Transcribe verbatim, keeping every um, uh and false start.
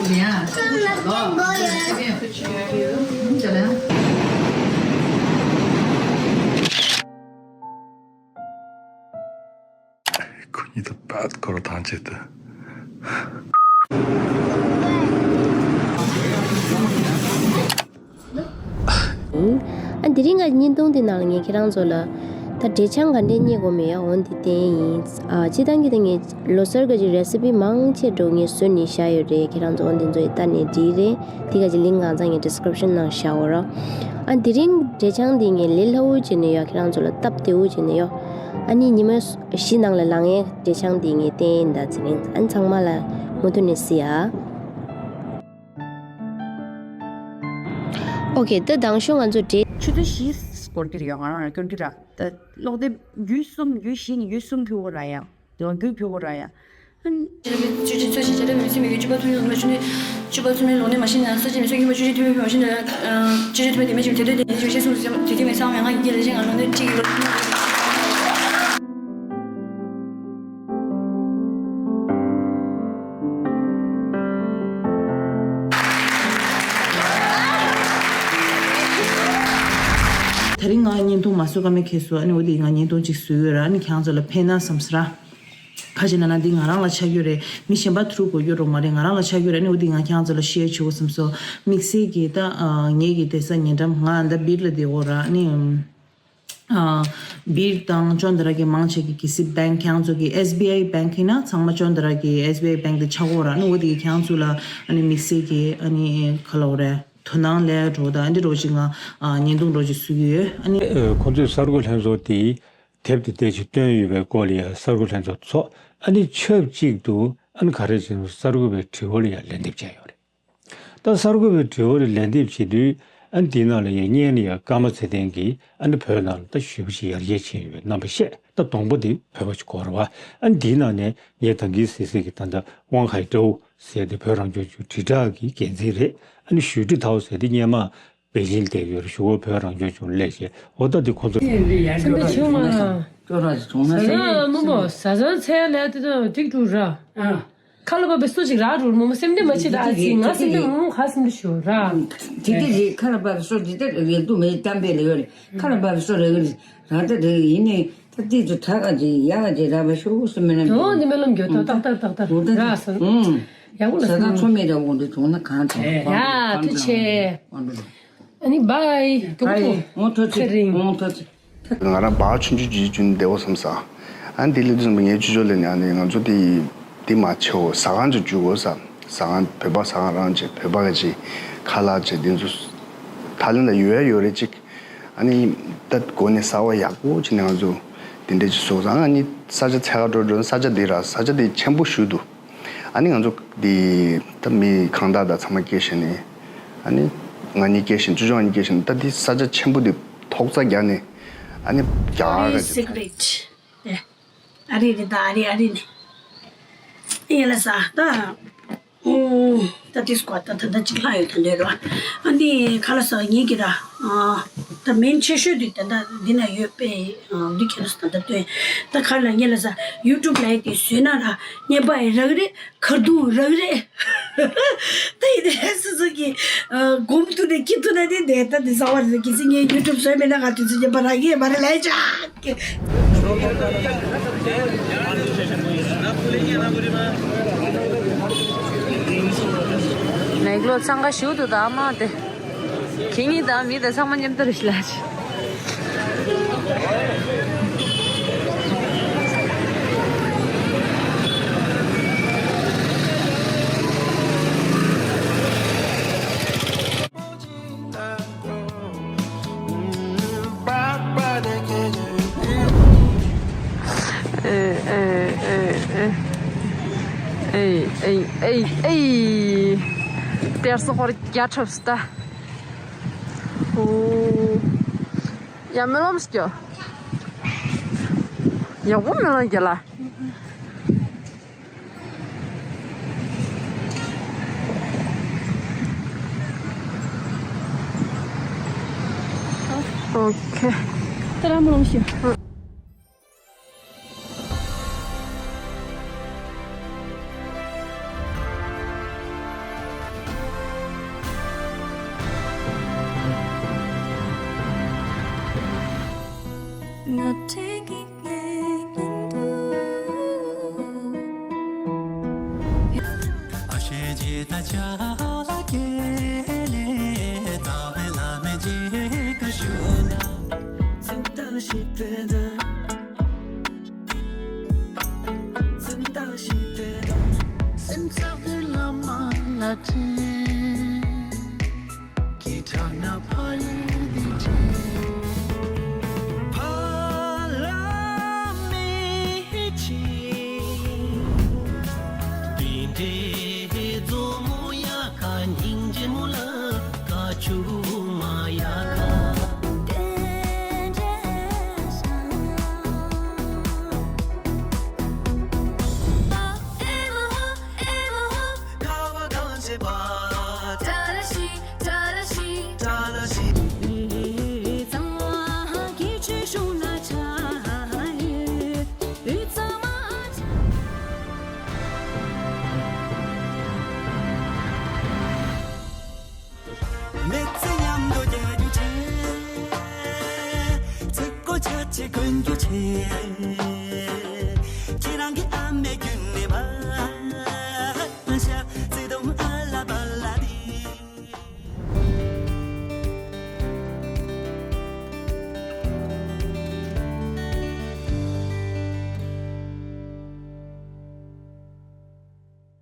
Bien. Très bien. ཁོ་གཉིས་ད་པད་ཁོ་ར་ཐང་ཆད་དུ། ཨ་དེ་རིང་ང་བརྙན་ཐུང་དེ་ནང་ལ་ངས་ཁྱེད་རང་ཚོ་ལ་ད་འབྲས་ཆང་ག་འདྲས་རྙེད་དགོས་མེད་ཡ་འོན་དེ་བསྟན་ཡིན། ཨ་སྤྱི་བཏང་གི་ད་ངས་ལོ་གསར་ག་ཅིག་རེ་སི་པི་མང་ཆེ་འགྲོ་ངས་བཟོས་ནས་བཞག་ཡོད་རེད། ཁྱེད་རང་ཚོ་འོན་དེ་ཚོ་ཡི་ལྟ་ནས་འགྲིག་རེད། དེ་ག་ཅིག་ལིང་གང་ཚང་ངས་ཌི་སི་ཀི་རིབ་ཤན་ནང་བཞག་འོ་ར། ཨ་དེ་རིང་འབྲས་ཆང་དེ་ངས་ལས་སླ་བོ་བྱས་ནས་ཡ་ཁྱེད་རང་ཚོ་ལ་སྟབས་བདེ་བོ་བྱས་ནས་ཡ། ཨ་ནི་ཉི་མ་བཞི་ནང་ལ་ལངས་ཡས་འབྲས་ཆང་དེ་ངས་བསྟན་ཡིན་ད་ཚེ་རིང་ཨ་ནི་ཚང་མ་ལ་མུ་མཐུད་ནས་གཟིགས་ཨ། ཨོ་ཁེ། ད་དང་ཤོག་ང་ཚོ་འབྲས། ཆུ་ཚོད་བཞི་སྐོར་དེ་རེད་ཡ། ང་རང་ལ་སྐྱོན་གྱི་ར། ད་གློག་དེབ་རྒྱུད་གསུམ་རྒྱུད་བཞི་ནས་རྒྱུད་གསུམ་ཕུལ་བ་ར་ཡ། དེ་བ་རྒྱུད་ཕུལ་བ་ར་ཡ། ཨན། ཆུ་ཚོད་བཞི་བྱ་དེ་མི་སེམས་མི་གི་བཅུ་པ་ཐུན་ཡོང་ལ་ཆུ་ནི། བཅུ་པ་ཐུན་ལོང་ནི་མ་ཤེས་ན་ས་ཆེན་མི་སེམས་ཡོང་བ་ཆུ་ཆེན་ཐུན་ཡོང་བ་ཤེས་ན། ཆུ་ཆེན་ཐུན་དེ་མི་ཆེན་དེ་དོན་དེ་ཉིད་ཆུ་ཤེས་སུ་དེ་དེ་མི་སང་མེ་ང་ཡི་ལ་ཤེས་ང་ལོང་ནི་ཅི་ཡོད། དེ་རིང་ང་བརྙན་ཐུང་མ་བཟོ་ཀ་མེད་ཁེལ་སོང་། ཨ་ནི་འོ་དེ་ང་བརྙན་ཐུང་ཅིག་བཟོས་ཡོད་ར། ཨ་ནི་ཁྱེད་རང་ཚོ་ལ་ཕན་ན་བསམ་སོང་ར། ཁ་ཅིག་ན་ན་འདི་ང་རང་ལ་ཆགས་ཡོད་རེད། མི་གཞན་པ་ཐུག་དགོས་ཡོད་རོགས་མ་རེད། ང་རང་ལ་ཆགས་ཡོད་རེད། ཨ་ནི་འོ་དེ་ང་ཁྱེད་རང་ཚོ་ལ་ཤེར་བྱེད་དགོས་བསམ་སོང་། དམིགས་བསལ་གྱིས་ད་ངེད་ཀྱི་བསྡད་ས་ཉེ་འགྲམ་ང་ད་སྦིར་ལ་བསྡད་ཡོད་ར། ཨ་ནི། ཨ། སྦིར་དང་ཅོན་ཏ་ར་གི་མང་ཆེ་གི་གི་སི་བེང་ཁྱེད་རང་ཚོ་གི་ཨེས་བི་ཨའི་བེང་ཁི་ན་ཚང་མ་ཅོན་ཏ་ར་གི་ཨེས་བི་ཨའི་བེང་དེ་ཆགས་ཡོད་ར། ཨ་ནི་འོ་དེ་གི་ཁྱེད་རང་ཚོ་ལ་ཨ་ནི་དམིགས་བསལ་གྱི་ཨ་ནི་ག་ལབ་དགོས་རེད། དོ་སྣང་ལས་འགྲོ་ད་ཨ་འདི་འགྲོ་ཅིག་ང་ཨ་བརྙན་ཐུང་འགྲོ་ཅིག་བཟོ་གི་ཡོད། ཨ་ནི། ཨ། ཁོང་ཚོས་གསར་འགོད་ལྷན་ཚོགས་དེ་དེབ་དེ་ཏོག་ཙམ་བཏོན་ཡོད་པའི་སྐོར་ལ་ཡང་གསར་འགོད་ལྷན་ཚོགས་ཚོགས། ཨ་ནི་ཆབས་ཅིག་ཏུ་ཨ་ནི་ག་རེ་བྱས་ན་གསར་འགོད་པའི་དྲི་བ་ལ་ཡང་ལན་འདེབས་བྱས་ཡོད་རེད། ད་གསར་འགོད་པའི་དྲི་བ་ལ་ལན་འདེབས་བྱེད་དུས་ཨ་ནི་དེའི་ནང་ལ་ཡང་སྔོན་ལ་ཡང་ཀརྨ་ཚེ་བརྟན་གྱིས་ཨ་ནི་བོད་ནང་ལ་ད་ཞེ་པོ་ཅིག་ཡར་རྒྱས་ཕྱིན་ཡོད་པའི་རྣམ་པ་བཤད། ད་གདོང་པ་དེ་བོད་པ་ཅིག་གོ་རེད་བ། ཨ་ནི་དེའི་ནང་ནས་ངས་ད་གིན་གཟིགས་གཟིགས་ཀྱི་ད་ལྟ་ཝང་ཁའི་ཀྲོའུ་ཟེར་དེ་བོད་རང་སྐྱོང་ལྗོངས་དྲིལ་བསྒྲགས་ཀྱི་འགན་འཛིན་རེད། ཨ་ནི་ཞུས་ཀྲི་ཐའོ་ཟེར་དེ་སྔོན་མ་པེ་ཅིན་བསྡད་ཡོད་རེད། གཞུག་གུ་བོད་རང་སྐྱོང་ལྗོངས་སླེབས་བྱས་འོ་ད་དེ་ཁོང་ཚོ། སེམས་པ་ཆུང་མ། ཅོ་ར་ཞིག་བྱུང་ན་ཟེར། ཟ་ཟ་མོ་མོ་ཟ་ཟ་འཚལ་ལས་དེ་དང་ཏིག་ཏུ་ར། ཨ། ཁ་ལ་བབས་པའི་སོ་ཅིག་རག་རུ་མོ་མོ་སེམས་ཁྲལ་མ་བྱེད་ད་ཨ་ཙི་ང་སེམས་ཁྲལ་མོ་མོ་ཁ་སེམས་ཁྲལ་ཞུ་ར། དེ་དེ་རེད། ཁ་ལ་བབས་པའི་སོ་དེ་ལྟར་རེད་འདུག་མེད་གཏམ་དཔེ་ལ་ཡོད་རེད། ཁ་ལ་བབས་པའི་སོ་རེད་གི་རེད་ར། ད་རེད་ཡིན་ནའི་ད་ཏིག་ཏུ་དྲག་ག་ཅིག་ཡག་ག་ཅིག་རག་པ་ཤོག་གསུམ་མེད་ན་འདུག་འོ་འདི་སྨོན་ལམ་རྒྱོ་ད་ཏག་ཏག་ཏག་ཏག་ར་སོང་། ཡག་པོ་ལ་ཟ་ཁང་ཚོ་མེད་ར་འོང་དུ་བྱུང་ན་གང་དྲག་ཡ་ཐུགས་ཆེ། ཨ་ནི་བའི། ཐུགས་ཐུགས་ཚེ་རིང་། ང་རང་བག་ཆུང་ཆུང་ཅིག་བྱུང་བསྡད་འོ་བསམ་ས། ཨ་ནི་དེ་ལས་དུས་ཙམ་པ་ངའི་ཅོ་ཅོ་ལས་ནས་ཨ་ནི་ང་ཚོ་དེ་དེ་མ་བྱེད་འོ་ཟ་ཁང་ཅིག་བཅུག་འོ་ས། ཟ་ཁང་བོད་པ་ཟ་ཁང་རང་བྱེད་བོད་པ་ག་ཅིག་ཁ་ལག་བྱེད་དེ་ཚོ་ཐ་ལན་ལ་ཡོད་ཡ་ཡོད་རེད་ཅིག་ཨ་ནི་ད་སྒོ་ནས་གསར་བ་ཡག་པོ་བྱས་ནས་ང་ཚོ་དེ་འདྲས་ཅིག་བཟོ་ས། ཨ་ནི་ས་ཆ་འཚོལ་ག་འགྲོ་འགྲོ་ན་ས་ཆ་དེ་ར་ས་ཆ་དེ་ཆེན་པོ་ཞིག་འདུག་ཨ་ནི་ང་ཚོ་འདི་ད་མི་གང་དག་དང་ཚང་མ་སྐྱེལ་བཞིན་ནས་ཨ་ནི་ང་གཉིས་སྐྱེལ་བཞིན་ཅོ་ཅོ་ང་གཉིས་སྐྱེལ་བཞིན་ད་འདི་ས་ཆ་ཆེན་པོ་འདི་ཐོག་རྩ་རྒྱག་ནས་ཨ་ནི་རྒྱ་གར་ག་ཅིག་ད་ཨ་རི་རེད་ད་ཨ་རི་ཨ་རི་ནས་ཡིན་ལ་ས་ད་ཨུ་ད་དེ་སྐོར་ད་ད་ད་ཅིག་ལྷག་ཡོད་ད་འདོད་རོ། ཨ་འདི་ཁ་ལ་ས་ངེད་ཀྱི་ར་ད་མིན་ཆེ་ཤོས་འདི་ད་ད་འདི་ན་ཡོད་པས་འདི་ཁྱེད་ལ་ས་ད་ད་སྟོན་ད་ཁ་ལ་ངེད་ལ་ས་ཡུ་ཊུབ་ལ་ཡི་དེ་བཟོས་ན་ར་ཉན་པ་ཡི་རག་རེད། ཁར་རྡུང་རག་རེད། ད་ཡིན་ནའི་སོ་སོ་གི་སྒོམ་ཐུབ་ནས་ཁྱི་ཐུབ་ན་དེ་འདས་ད་དེ་བཟང་བ་རེད། གལ་སྲིད་ངས་ཡུ་ཊུབ་བཟོས་མེད་ན་ང་དུས་ཚོད་རྒྱབ་པ་རག་གི་མ་རེད་ལས་ཅག་ལེགས་ལོ་འཚང་ཁ་ཞུ་འདུག་ད་མ་དེ། ཁྱེད་གཉིས་དང་མི་དེ་ཚང་མ་མཉམ་དུ་རེད་ཤི་ལ་ཅི། ཨེ་ཨེ་ཨེ་ཨེ། ཨེ་ཨེ་ཨེ་ཨེ། གཏེར་སྲུང་ཧོར་རྒྱ་ཁྲབ་སྟ། ཨོ། ཡ་སྨོན་ལམ་སྐྱོ། ཡག་པོ་སྨོན་ལམ་རྒྱལ་ལ། ཨོ་ཁེ། ཏི་ར་སྨོན་ལམ་སྐྱོ། ང་དྲན་གི་ངའི་སྙིང་པོ། ཨ་ཤེ་ཇི་ད་ཆ་ལ་ཀེ་ལེ་ད་བེ་ལ་མེ་ཇི་ཀ་ཤུ་ན། ཙུན་ད་ཤི་ཏེ་ད། ཙུན་ད་ཤི་ཏེ་ད། སེམས་ཚ་བའི་ལ་མ་ལ་ཏི། ཀི་ཐ་ན་ཕ་ལི་དི་ཏི། ཕ་ལ་མི་ཅི། དེ་འདྲའི་མཛོ་མོ་ཡ་ཁ་སྙིང་རྗེ་མོ་ལ་ཀ་ཆུ་མ་ཡ་ཁ། དེ་འདྲའི་ཤ། ཨེ་མ་ཧོ། ཨེ་མ་ཧོ། ཁ་བ་གང་བྱེད་པ། ཏ་ར་ཤི། ཏ་ར་ཤི། ཏ་ར་ཤི། ཨེ་གཙང་བ་གི་ཆུ་ཤུགས་ན་ཆ་ཡོད། ཨུ་ཚང་མ་ཆ། མི་ཚེ་མཉམ་དུ་རྒྱལ་རྒྱུ་ཆེ། ཚིག་གོ་ཆ་ཆེ་གོན་རྒྱུ་ཆེ།